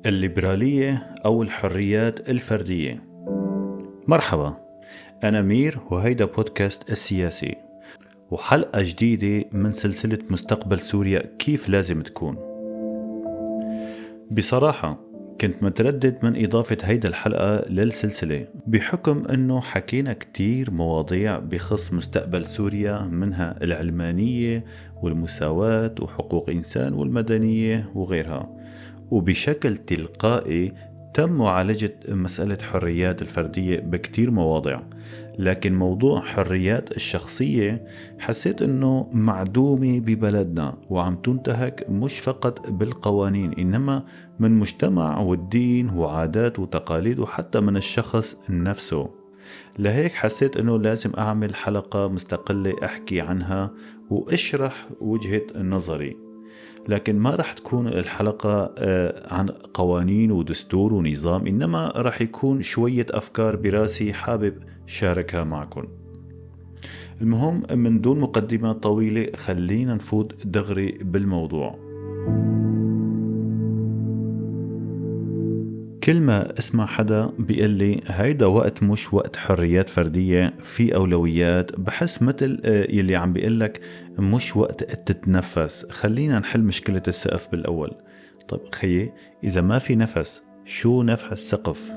الليبرالية أو الحريات الفردية. مرحبا، أنا مير وهيدا بودكاست السياسي، وحلقة جديدة من سلسلة مستقبل سوريا كيف لازم تكون. بصراحة كنت متردد من إضافة هيدا الحلقة للسلسلة بحكم أنه حكينا كتير مواضيع بخص مستقبل سوريا، منها العلمانية والمساواة وحقوق إنسان والمدنية وغيرها، وبشكل تلقائي تم معالجة مسألة حريات الفردية بكتير مواضيع، لكن موضوع حريات الشخصية حسيت أنه معدومة ببلدنا وعم تنتهك مش فقط بالقوانين، إنما من مجتمع والدين وعادات وتقاليد وحتى من الشخص نفسه. لهيك حسيت أنه لازم أعمل حلقة مستقلة أحكي عنها وأشرح وجهة نظري، لكن ما رح تكون الحلقة عن قوانين ودستور ونظام، إنما رح يكون شوية أفكار براسي حابب شاركها معكم. المهم من دون مقدمة طويلة خلينا نفوت دغري بالموضوع. كل ما اسمع حدا بيقول لي هيدا وقت مش وقت حريات فردية، في أولويات، بحس مثل يلي عم بيقول لك مش وقت تتنفس، خلينا نحل مشكلة السقف بالأول. طيب خيي، إذا ما في نفس شو نفع السقف؟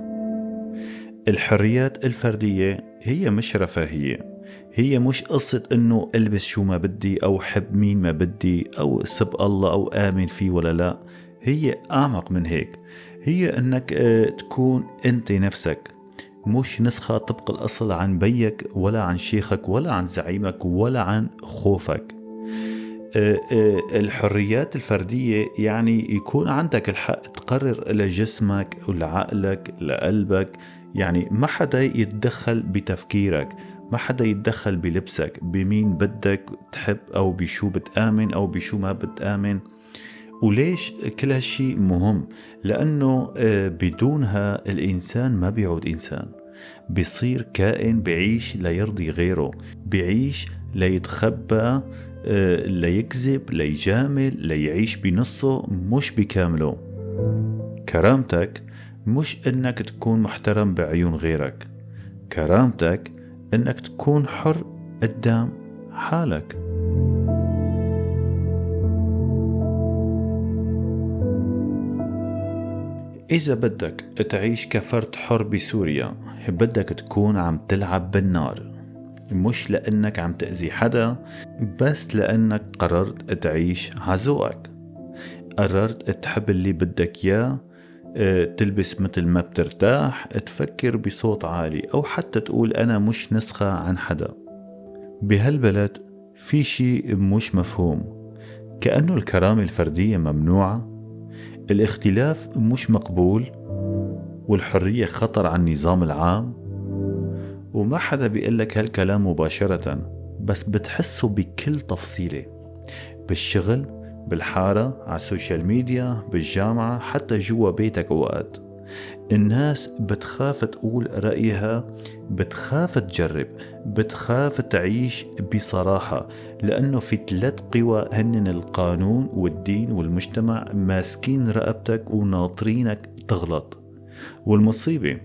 الحريات الفردية هي مش رفاهية، هي مش قصة إنه ألبس شو ما بدي أو حب مين ما بدي أو سب الله أو آمن فيه ولا لا، هي أعمق من هيك. هي أنك تكون أنت نفسك، مش نسخة طبق الأصل عن بيك ولا عن شيخك ولا عن زعيمك ولا عن خوفك. الحريات الفردية يعني يكون عندك الحق تقرر لجسمك ولعقلك لقلبك، يعني ما حدا يتدخل بتفكيرك، ما حدا يتدخل بلبسك، بمين بدك تحب أو بشو بتآمن أو بشو ما بتآمن. وليش كل هالشي مهم؟ لأنه بدونها الإنسان ما بيعود إنسان، بيصير كائن بعيش ليرضي غيره، بعيش ليتخبى، ليكذب، ليجامل، ليعيش بنصه مش بكامله. كرامتك مش إنك تكون محترم بعيون غيرك، كرامتك إنك تكون حر قدام حالك. إذا بدك تعيش كفرد حر بسوريا بدك تكون عم تلعب بالنار، مش لأنك عم تأذي حدا، بس لأنك قررت تعيش عزوقك، قررت تحب اللي بدك إياه، تلبس مثل ما بترتاح، تفكر بصوت عالي، أو حتى تقول أنا مش نسخة عن حدا. بهالبلد في شيء مش مفهوم، كأنه الكرامة الفردية ممنوعة، الاختلاف مش مقبول، والحرية خطر على النظام العام. وما حدا بيقلك هالكلام مباشرة، بس بتحسه بكل تفصيلة، بالشغل، بالحارة، على ال social media، بالجامعة، حتى جوا بيتك. أوقات الناس بتخاف تقول رأيها، بتخاف تجرب، بتخاف تعيش بصراحة، لأنه في 3 قوى هنن القانون والدين والمجتمع ماسكين رقبتك وناطرينك تغلط. والمصيبة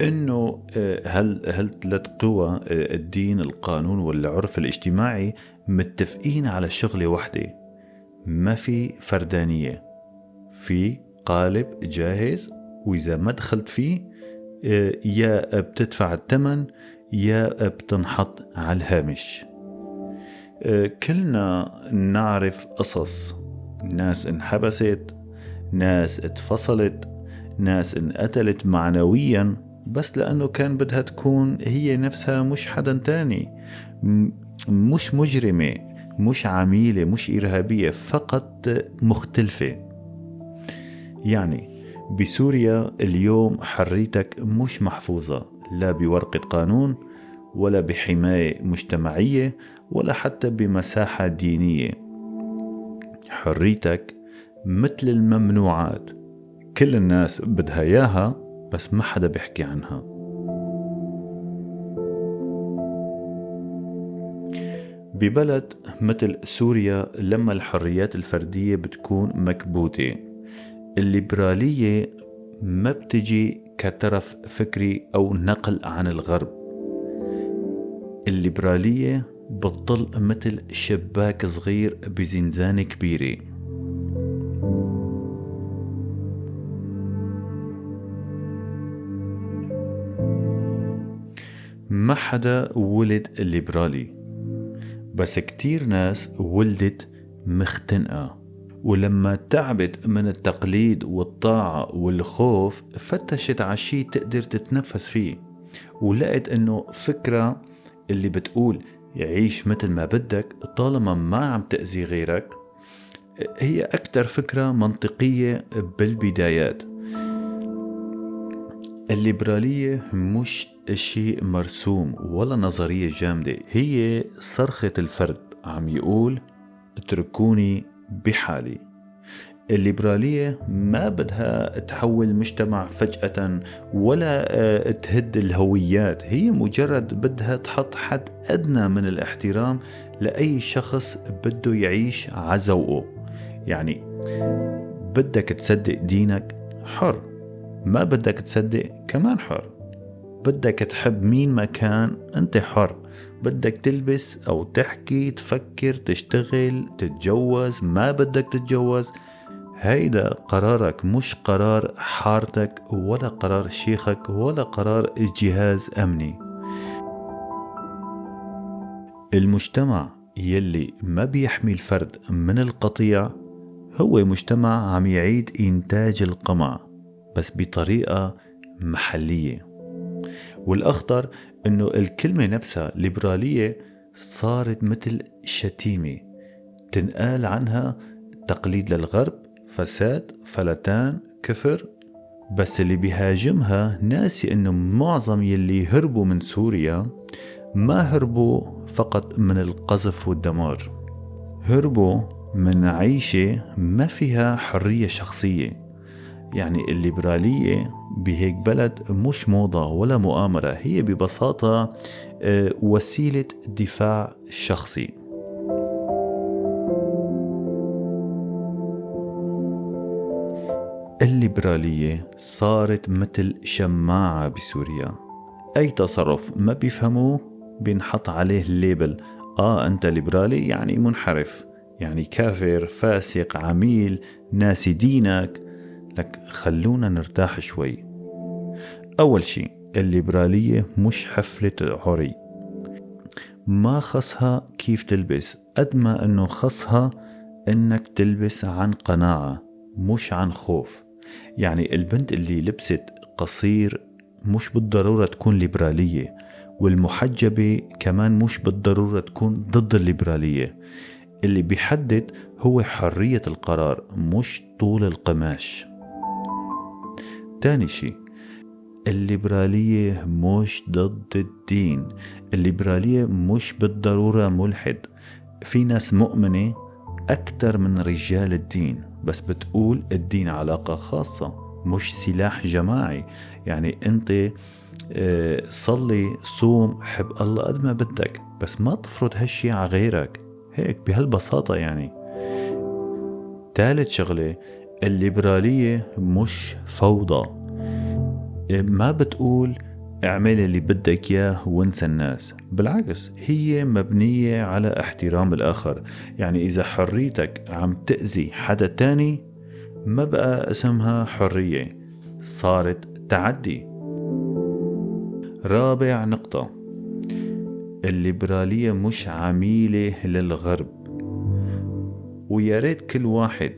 إنه هل 3 قوى، الدين، القانون، والعرف الاجتماعي، متفقين على شغلة واحدة: ما في فردانية، في قالب جاهز، وإذا ما دخلت فيه يا بتدفع الثمن يا بتنحط على الهامش. كلنا نعرف قصص ناس انحبست، ناس اتفصلت، ناس انقتلت معنويا بس لأنه كان بدها تكون هي نفسها، مش حدا تاني، مش مجرمة، مش عميلة، مش إرهابية، فقط مختلفة. يعني بسوريا اليوم حريتك مش محفوظة، لا بورقة قانون ولا بحماية مجتمعية ولا حتى بمساحة دينية. حريتك مثل الممنوعات، كل الناس بدها إياها بس ما حدا بيحكي عنها. ببلد مثل سوريا لما الحريات الفردية بتكون مكبوتة، الليبرالية ما بتجي كترف فكري أو نقل عن الغرب. الليبرالية بتضل مثل شباك صغير بزنزانة كبيرة. ما حدا ولد الليبرالي، بس كتير ناس ولدت مختنقة، ولما تعبت من التقليد والطاعة والخوف فتشت على شي تقدر تتنفس فيه، ولقت انه فكرة اللي بتقول يعيش مثل ما بدك طالما ما عم تأذي غيرك هي أكثر فكرة منطقية بالبدايات. الليبرالية مش شيء مرسوم ولا نظرية جامدة، هي صرخة الفرد عم يقول اتركوني بحالي. الليبرالية ما بدها تحول مجتمع فجأة ولا تهد الهويات، هي مجرد بدها تحط حد أدنى من الاحترام لأي شخص بده يعيش عزوقه. يعني بدك تصدق دينك حر، ما بدك تصدق كمان حر، بدك تحب مين ما كان انت حر، بدك تلبس او تحكي تفكر تشتغل تتجوز ما بدك تتجوز، هيدا قرارك، مش قرار حارتك ولا قرار شيخك ولا قرار جهاز أمني. المجتمع يلي ما بيحمي الفرد من القطيع هو مجتمع عم يعيد إنتاج القمع بس بطريقة محلية. والأخطر أنه الكلمة نفسها ليبرالية صارت مثل شتيمة تنقال عنها تقليد للغرب، فساد، فلتان، كفر. بس اللي بيهاجمها ناسي أنه معظم يلي هربوا من سوريا ما هربوا فقط من القذف والدمار، هربوا من عيشة ما فيها حرية شخصية. يعني الليبرالية بهيك بلد مش موضة ولا مؤامرة، هي ببساطة وسيلة دفاع شخصي. الليبرالية صارت مثل شماعة بسوريا، أي تصرف ما بيفهموه بينحط عليه ال label، أنت ليبرالي يعني منحرف، يعني كافر، فاسق، عميل، ناسي دينك. لك خلونا نرتاح شوي. أول شيء الليبرالية مش حفلة عري، ما خصها كيف تلبس قد ما أنه خصها أنك تلبس عن قناعة مش عن خوف. يعني البنت اللي لبست قصير مش بالضرورة تكون ليبرالية، والمحجبة كمان مش بالضرورة تكون ضد الليبرالية. اللي بيحدد هو حرية القرار مش طول القماش. تاني شيء، الليبرالية مش ضد الدين، الليبرالية مش بالضرورة ملحد. في ناس مؤمنة أكثر من رجال الدين، بس بتقول الدين علاقة خاصة مش سلاح جماعي. يعني أنت صلي، صوم، حب الله قد ما بدك، بس ما تفرض هالشي على غيرك، هيك بهالبساطة يعني. ثالث شغلة، الليبرالية مش فوضى، ما بتقول اعمل اللي بدك اياه وانسى الناس، بالعكس هي مبنية على احترام الآخر. يعني إذا حريتك عم تأذي حدا تاني ما بقى اسمها حرية، صارت تعدي. رابع نقطة، الليبرالية مش عميلة للغرب، ويا ريت كل واحد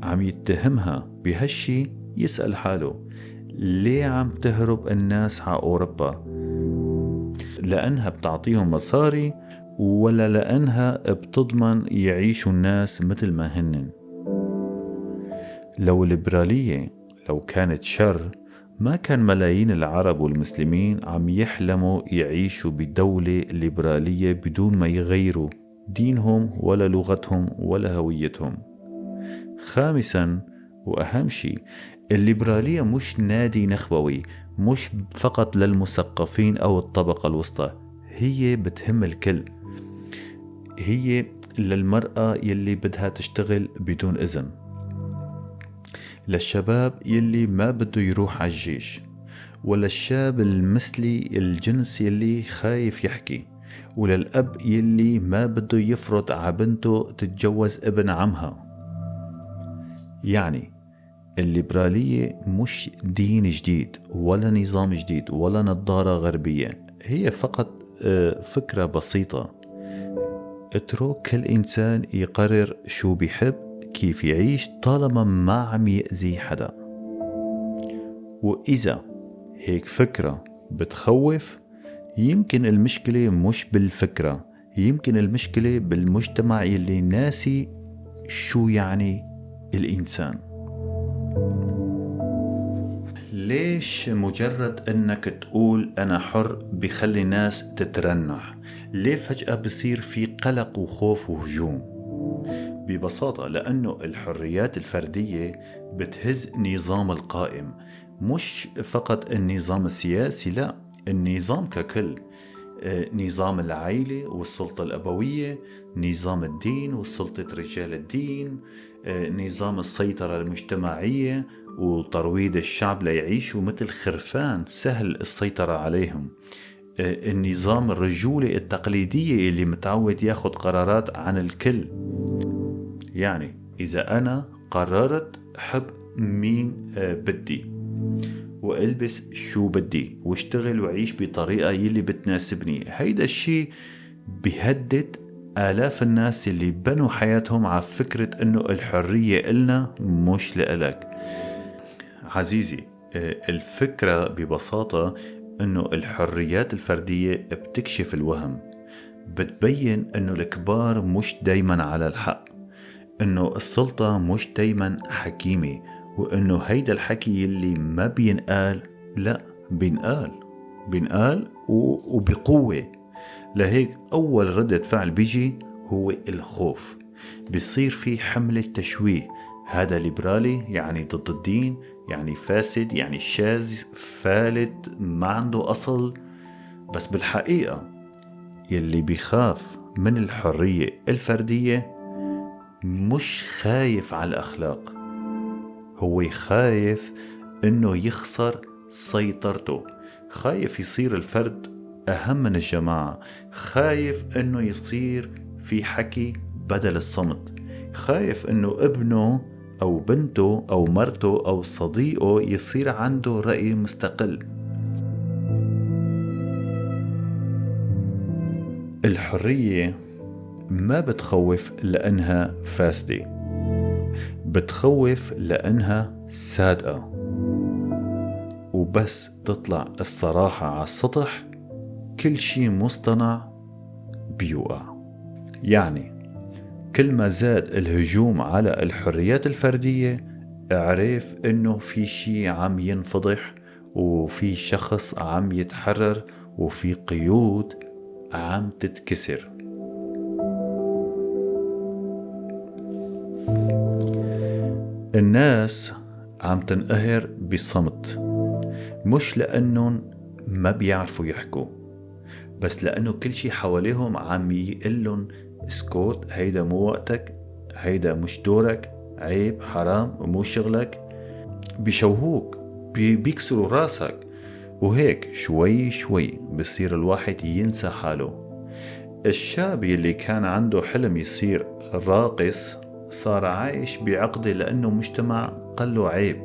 عم يتهمها بهالشي يسأل حاله ليه عم تهرب الناس على أوروبا؟ لأنها بتعطيهم مصاري ولا لأنها بتضمن يعيشوا الناس مثل ما هنن؟ لو الليبرالية لو كانت شر ما كان ملايين العرب والمسلمين عم يحلموا يعيشوا بدولة ليبرالية بدون ما يغيروا دينهم ولا لغتهم ولا هويتهم. خامسا وأهم شيء، الليبرالية مش نادي نخبوي، مش فقط للمثقفين أو الطبقة الوسطى، هي بتهم الكل. هي للمرأة يلي بدها تشتغل بدون إذن، للشباب يلي ما بده يروح على الجيش، ولا الشاب المثلي الجنس يلي خايف يحكي، وللأب يلي ما بده يفرض على بنته تتجوز ابن عمها. يعني الليبرالية مش دين جديد ولا نظام جديد ولا نظارة غربية، هي فقط فكرة بسيطة. اترك كل إنسان يقرر شو بيحب، كيف يعيش، طالما ما عم يأذي حدا. وإذا هيك فكرة بتخوف، يمكن المشكلة مش بالفكرة، يمكن المشكلة بالمجتمع اللي ناسي شو يعني الإنسان. ليش مجرد أنك تقول أنا حر بخلي الناس تترنح؟ ليه فجأة بصير في قلق وخوف وهجوم؟ ببساطة لأنه الحريات الفردية بتهز نظام القائم، مش فقط النظام السياسي، لا، النظام ككل، نظام العائلة والسلطة الأبوية، نظام الدين وسلطة رجال الدين، نظام السيطرة المجتمعية وترويض الشعب ليعيشوا مثل خرفان سهل السيطرة عليهم، النظام الرجولي التقليدية اللي متعود ياخد قرارات عن الكل. يعني إذا أنا قررت حب مين بدي وألبس شو بدي واشتغل وعيش بطريقة يلي بتناسبني، هيدا الشي بيهدد آلاف الناس اللي بنوا حياتهم على فكرة أنه الحرية إلنا مش لإلك. عزيزي، الفكرة ببساطة أنه الحريات الفردية بتكشف الوهم، بتبين أنه الكبار مش دايما على الحق، أنه السلطة مش دايما حكيمة، وأنه هيدا الحكي اللي ما بينقال لا بينقال وبقوة. لهيك أول ردة فعل بيجي هو الخوف، بيصير في حملة تشويه، هذا ليبرالي يعني ضد الدين، يعني فاسد، يعني شاذ، فالت، ما عنده أصل. بس بالحقيقة يلي بيخاف من الحرية الفردية مش خايف على الأخلاق، هو خايف إنه يخسر سيطرته، خايف يصير الفرد أهم من الجماعة، خايف إنه يصير في حكي بدل الصمت، خايف إنه ابنه أو بنته أو مرته أو صديقه يصير عنده رأي مستقل. الحرية ما بتخوف لأنها فاسدة، بتخوف لأنها صادقة. وبس تطلع الصراحة على السطح كل شيء مصطنع بيوقع. يعني كل ما زاد الهجوم على الحريات الفردية اعرف انه في شيء عم ينفضح، وفي شخص عم يتحرر، وفي قيود عم تتكسر. الناس عم تنقهر بصمت، مش لأنهم ما بيعرفوا يحكوا، بس لأنه كل شي حواليهم عم يقلن اسكت، هيدا مو وقتك، هيدا مش دورك، عيب، حرام، مو شغلك. بيشوهوك، بيكسروا راسك، وهيك شوي شوي بصير الواحد ينسى حاله. الشاب اللي كان عنده حلم يصير راقص صار عايش بعقدة لأنه مجتمع قال له عيب.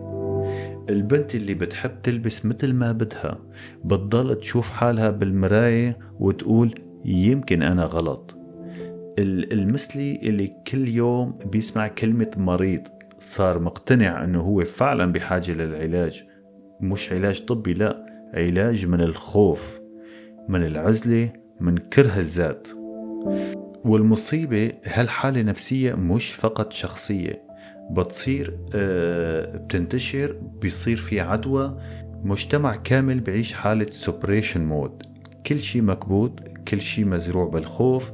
البنت اللي بتحب تلبس مثل ما بدها بتضل تشوف حالها بالمراية وتقول يمكن أنا غلط. المثلي اللي كل يوم بيسمع كلمة مريض صار مقتنع أنه هو فعلا بحاجة للعلاج، مش علاج طبي، لا، علاج من الخوف، من العزلة، من كره الذات. والمصيبة هالحالة نفسية مش فقط شخصية، بتصير بتنتشر، بيصير في عدوى، مجتمع كامل بعيش حالة suppression mode، كل شي مكبوت، كل شي مزروع بالخوف.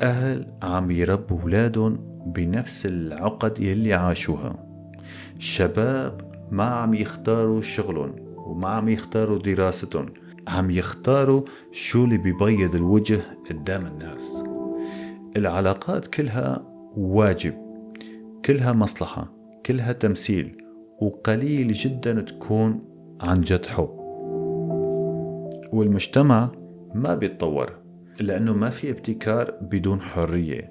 أهل عم يربوا أولادهم بنفس العقد يلي عاشوها، شباب ما عم يختاروا شغلهم وما عم يختاروا دراستهم، عم يختاروا شو اللي بيبيض الوجه قدام الناس. العلاقات كلها واجب، كلها مصلحة، كلها تمثيل، وقليل جدا تكون عن جد حب. والمجتمع ما بيتطور لأنه ما في ابتكار بدون حرية،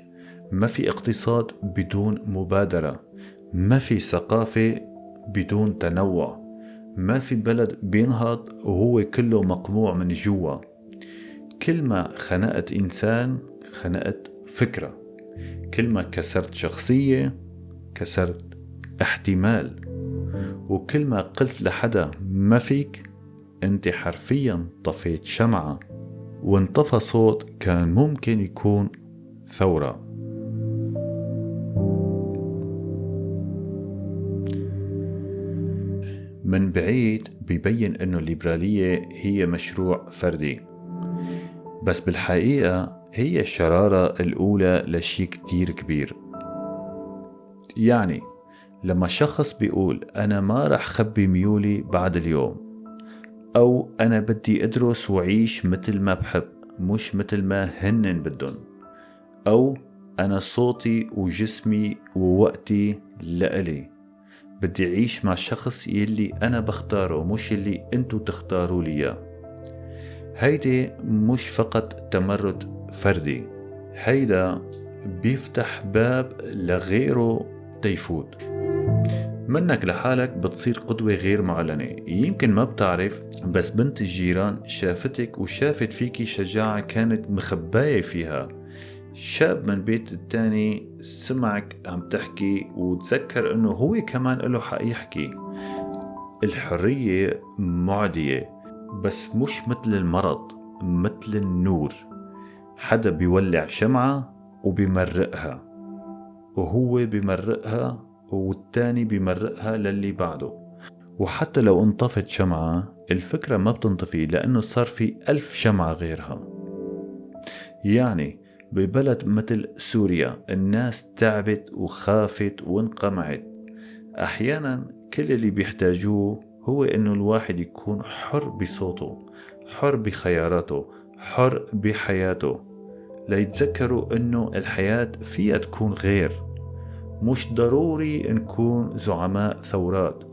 ما في اقتصاد بدون مبادرة، ما في ثقافة بدون تنوع، ما في بلد بينهض وهو كله مقموع من جوا. كل ما خنقت إنسان خنقت فكرة، كل ما كسرت شخصية كسرت احتمال، وكل ما قلت لحدا ما فيك انت حرفيا طفيت شمعة، وانطفى صوت كان ممكن يكون ثورة. من بعيد بيبين انه الليبرالية هي مشروع فردي، بس بالحقيقة هي الشرارة الأولى لشي كتير كبير. يعني لما شخص بيقول أنا ما رح خبي ميولي بعد اليوم، أو أنا بدي أدرس وعيش مثل ما بحب مش مثل ما هنن بدن، أو أنا صوتي وجسمي ووقتي لإلي، بدي أعيش مع الشخص يلي أنا بختاره مش اللي أنتو تختاروا لي إياه. هيدي مش فقط تمرد فردي، هيدا بيفتح باب لغيره تيفوت. منك لحالك بتصير قدوة غير معلنة، يمكن ما بتعرف بس بنت الجيران شافتك وشافت فيكي شجاعة كانت مخباية فيها. شاب من بيت التاني سمعك عم تحكي وتذكر انه هو كمان له حق يحكي. الحرية معدية بس مش مثل المرض، مثل النور، حدا بيولع شمعة وبيمرقها، وهو بيمرقها والتاني بيمرقها للي بعده. وحتى لو انطفت شمعة الفكرة ما بتنطفي لأنه صار في 1000 شمعة غيرها. يعني ببلد مثل سوريا الناس تعبت وخافت وانقمعت. أحيانا كل اللي بيحتاجوه هو إنه الواحد يكون حر بصوته، حر بخياراته، حر بحياته، ليتذكروا إنه الحياة فيها تكون غير. مش ضروري نكون زعماء ثورات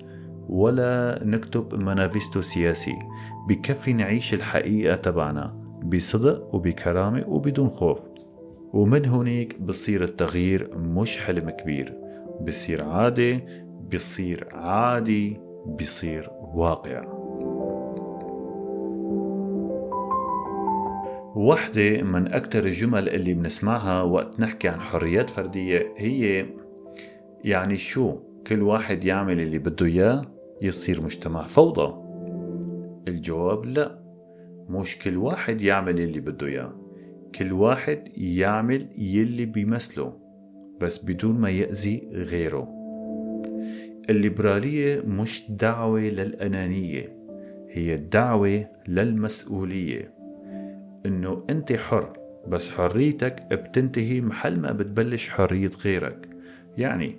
ولا نكتب مانيفستو سياسي، بكفي نعيش الحقيقة تبعنا بصدق وبكرامة وبدون خوف. ومن هونيك بصير التغيير مش حلم كبير، بصير عادة، بصير عادي، بصير واقع. واحدة من أكتر الجمل اللي بنسمعها وقت نحكي عن حريات فردية هي يعني شو كل واحد يعمل اللي بده إياه يصير مجتمع فوضى؟ الجواب لا، مش كل واحد يعمل اللي بده إياه، كل واحد يعمل يلي بيمثله بس بدون ما يأذي غيره. الليبرالية مش دعوة للأنانية، هي دعوة للمسؤولية، إنه أنت حر بس حريتك بتنتهي محل ما بتبلش حرية غيرك. يعني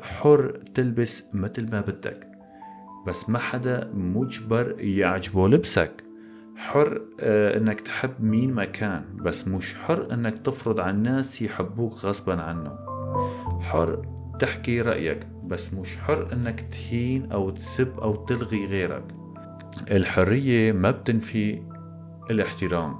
حر تلبس مثل ما بدك بس ما حدا مجبر يعجبه لبسك. حر انك تحب مين ما كان بس مش حر انك تفرض على الناس يحبوك غصبا عنه. حر تحكي رأيك بس مش حر انك تهين او تسب او تلغي غيرك. الحرية ما بتنفي الاحترام،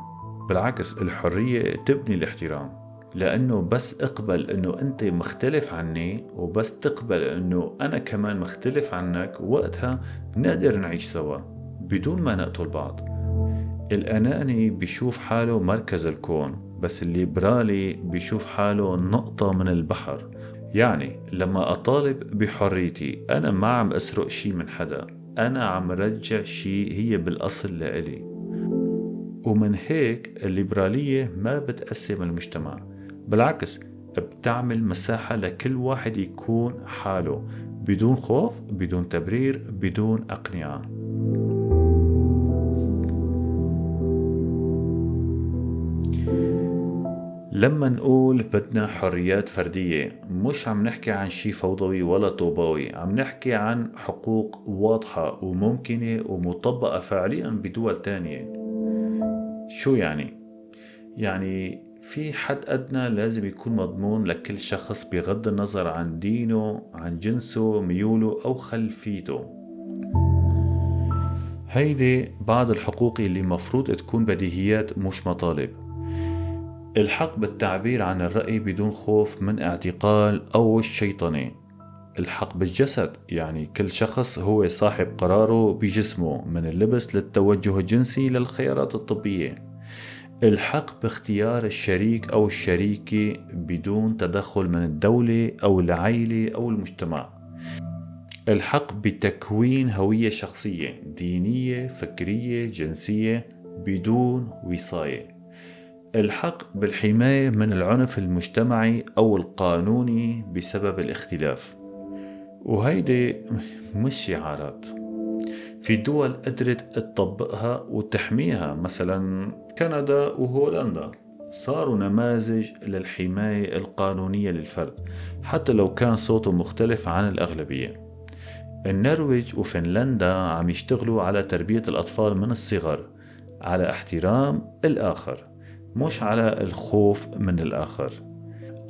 بالعكس الحرية تبني الاحترام، لأنه بس اقبل أنه أنت مختلف عني وبس تقبل أنه أنا كمان مختلف عنك، وقتها نقدر نعيش سوا بدون ما نقتل بعض. الأناني بيشوف حاله مركز الكون، بس الليبرالي بيشوف حاله نقطة من البحر. يعني لما أطالب بحريتي أنا ما عم أسرق شي من حدا، أنا عم رجع شي هي بالأصل لإلي. ومن هيك الليبرالية ما بتقسم المجتمع، بالعكس بتعمل مساحة لكل واحد يكون حاله بدون خوف، بدون تبرير، بدون أقنعة. لما نقول بدنا حريات فردية مش عم نحكي عن شي فوضوي ولا طوباوي، عم نحكي عن حقوق واضحة وممكنة ومطبقة فعليا بدول تانية. شو يعني؟ يعني في حد أدنى لازم يكون مضمون لكل شخص بغض النظر عن دينه، عن جنسه، ميوله أو خلفيته. هيدي بعض الحقوق اللي مفروض تكون بديهيات مش مطالب. الحق بالتعبير عن الرأي بدون خوف من اعتقال أو الشيطنة. الحق بالجسد، يعني كل شخص هو صاحب قراره بجسمه، من اللبس للتوجه الجنسي للخيارات الطبية. الحق باختيار الشريك أو الشريكة بدون تدخل من الدولة أو العيلة أو المجتمع. الحق بتكوين هوية شخصية دينية فكرية جنسية بدون وصاية. الحق بالحماية من العنف المجتمعي أو القانوني بسبب الاختلاف. وهيدي مش شعارات، في دول قدرت تطبقها وتحميها، مثلا كندا وهولندا صاروا نماذج للحماية القانونية للفرد حتى لو كان صوته مختلف عن الأغلبية. النرويج وفنلندا عم يشتغلوا على تربية الأطفال من الصغر على احترام الآخر، مش على الخوف من الآخر.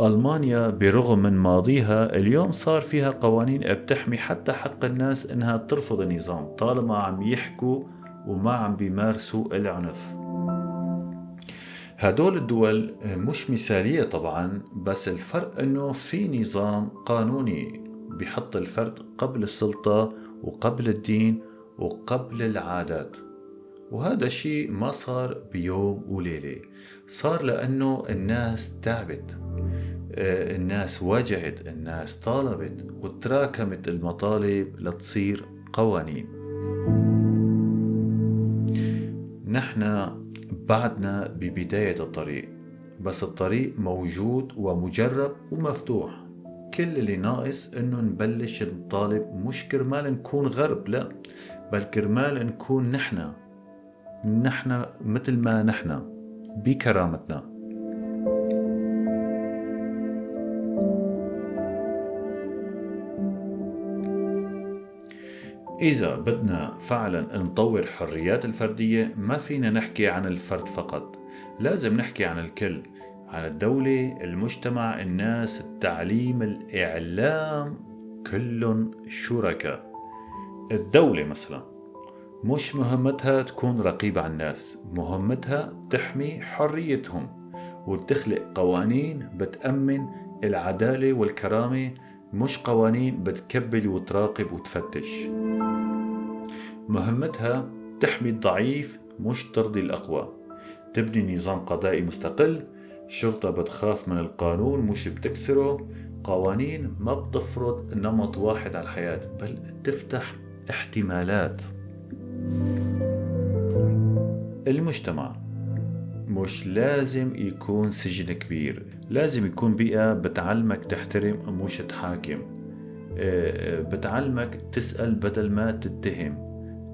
ألمانيا برغم من ماضيها اليوم صار فيها قوانين بتحمي حتى حق الناس إنها ترفض النظام طالما عم يحكوا وما عم بيمارسوا العنف. هدول الدول مش مثالية طبعا، بس الفرق إنه في نظام قانوني بيحط الفرد قبل السلطة وقبل الدين وقبل العادات. وهذا الشيء ما صار بيوم وليلة، صار لأنه الناس تعبت، الناس واجهت، الناس طالبت، وتراكمت المطالب لتصير قوانين. نحن بعدنا ببداية الطريق، بس الطريق موجود ومجرب ومفتوح. كل اللي ناقص انه نبلش نطالب، مش كرمال نكون غرب، لا، بل كرمال نكون نحن مثل ما نحن بكرامتنا. إذا بدنا فعلا نطور حريات الفردية ما فينا نحكي عن الفرد فقط، لازم نحكي عن الكل، عن الدولة، المجتمع، الناس، التعليم، الإعلام، كلهم شركاء. الدولة مثلا مش مهمتها تكون رقيبة على الناس، مهمتها تحمي حريتهم وتخلق قوانين بتأمن العدالة والكرامة، مش قوانين بتكبل وتراقب وتفتش. مهمتها تحمي الضعيف مش ترضي الأقوى، تبني نظام قضائي مستقل، شرطة بتخاف من القانون مش بتكسره، قوانين ما بتفرض نمط واحد على الحياة بل تفتح احتمالات. المجتمع مش لازم يكون سجن كبير، لازم يكون بيئة بتعلمك تحترم مش تحاكم، بتعلمك تسأل بدل ما تتهم،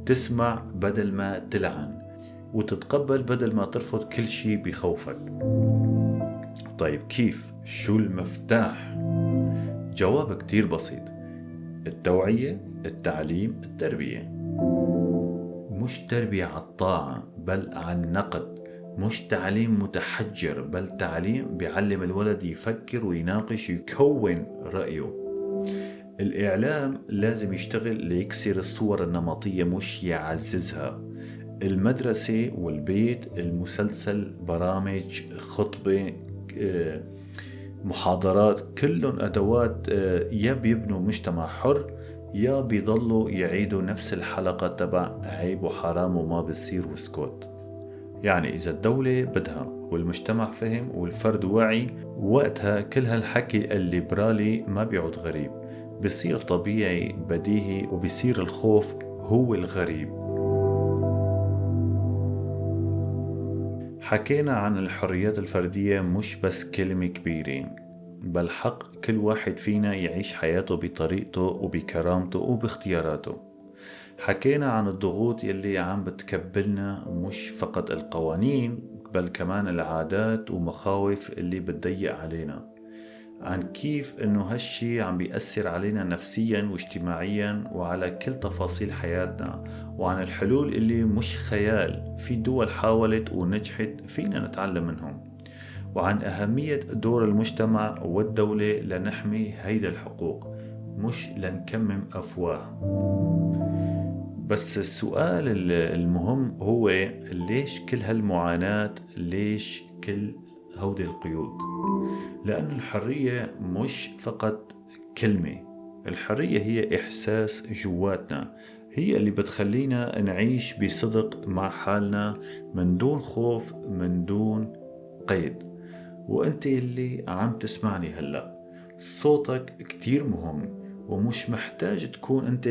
تسمع بدل ما تلعن، وتتقبل بدل ما ترفض كل شيء بخوفك. طيب كيف؟ شو المفتاح؟ جواب كتير بسيط: التوعية، التعليم، التربية. مش تربية على الطاعة بل على النقد، مش تعليم متحجر بل تعليم بيعلم الولد يفكر ويناقش ويكون رأيه. الإعلام لازم يشتغل ليكسر الصور النمطية مش يعززها. المدرسة والبيت، المسلسل، برامج، خطبة، محاضرات، كلهم أدوات يا بيبنوا مجتمع حر يا بيضلوا يعيدوا نفس الحلقة تبع عيب وحرام وما بصير وسكوت. يعني إذا الدولة بدها والمجتمع فهم والفرد واعي، وقتها كل هالحكي الليبرالي ما بيعود غريب، بصير طبيعي بديهي، وبصير الخوف هو الغريب. حكينا عن الحريات الفردية مش بس كلمة كبيرة، بل حق كل واحد فينا يعيش حياته بطريقته وبكرامته وباختياراته. حكينا عن الضغوط يلي عم بتكبلنا، مش فقط القوانين بل كمان العادات ومخاوف اللي بتضيق علينا، عن كيف انه هالشي عم بيأثر علينا نفسيا واجتماعيا وعلى كل تفاصيل حياتنا، وعن الحلول اللي مش خيال، في دول حاولت ونجحت فينا نتعلم منهم. وعن أهمية دور المجتمع والدولة لنحمي هيدا الحقوق، مش لنكمم أفواه. بس السؤال المهم هو ليش كل هالمعاناة؟ ليش كل هودي القيود؟ لأن الحرية مش فقط كلمة، الحرية هي إحساس جواتنا، هي اللي بتخلينا نعيش بصدق مع حالنا من دون خوف، من دون قيد. وانت اللي عم تسمعني هلأ، صوتك كتير مهم، ومش محتاج تكون انت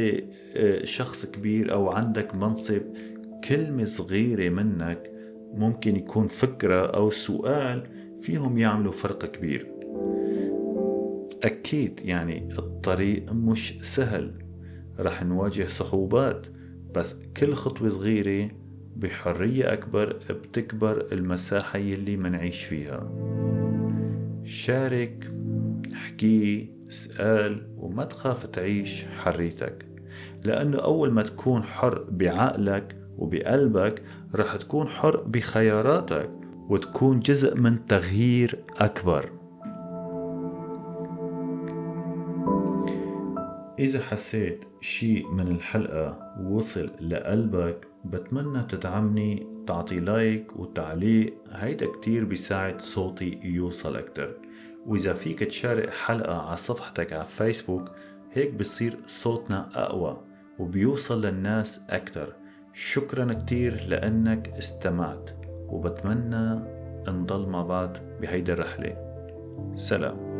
شخص كبير او عندك منصب. كلمة صغيرة منك ممكن يكون فكرة او سؤال فيهم يعملوا فرق كبير. أكيد يعني الطريق مش سهل، رح نواجه صعوبات، بس كل خطوة صغيرة بحرية أكبر بتكبر المساحة يلي منعيش فيها. شارك، احكي، اسأل، وما تخاف تعيش حريتك، لأنه أول ما تكون حر بعقلك وبقلبك رح تكون حر بخياراتك وتكون جزء من تغيير أكبر. إذا حسيت شيء من الحلقة وصل لقلبك، بتمنى تدعمني، تعطي like وتعليق، هيدا كتير بيساعد صوتي يوصل أكتر. وإذا فيك تشارك حلقة على صفحتك على فيسبوك، هيك بصير صوتنا أقوى وبيوصل للناس أكتر. شكرا كتير لأنك استمعت، وبتمنى نضل مع بعض بهيدا الرحلة. سلام.